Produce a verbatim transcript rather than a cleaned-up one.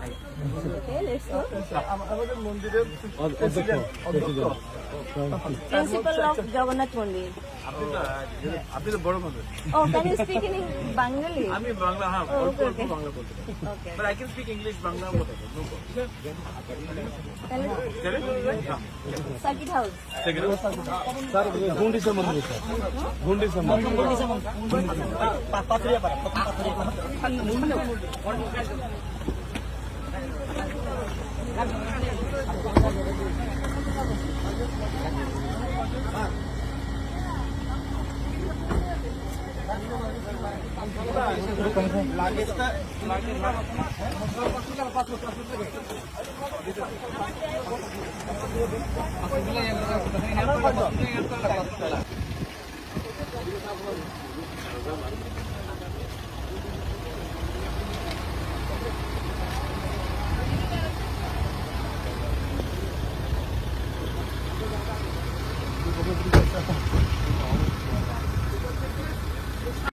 Okay, let's go. আম-, আমাদের মন্দিরের অ-, অধ্যক্ষ, প্রেসিডেন্ট, অধ্যক্ষ। প্রেসিডেন্ট। Principal of জগন্নাথ মন্দির। আপনি তো, আপনি তো বড় মানুষ। Oh, can you speak in Bengali? আমি বাংলা, হ্যাঁ, Oh, অল্প okay, অল্প okay. বাংলা বলতে পারি। Okay. But I can speak English, Bangla বলতে পারি, no problem। তাহলে চলে? হ্যাঁ। Circuit house. স্যার, গুন্ডিচা মন্দির, স্যার। গুন্ডিচা মন্দির।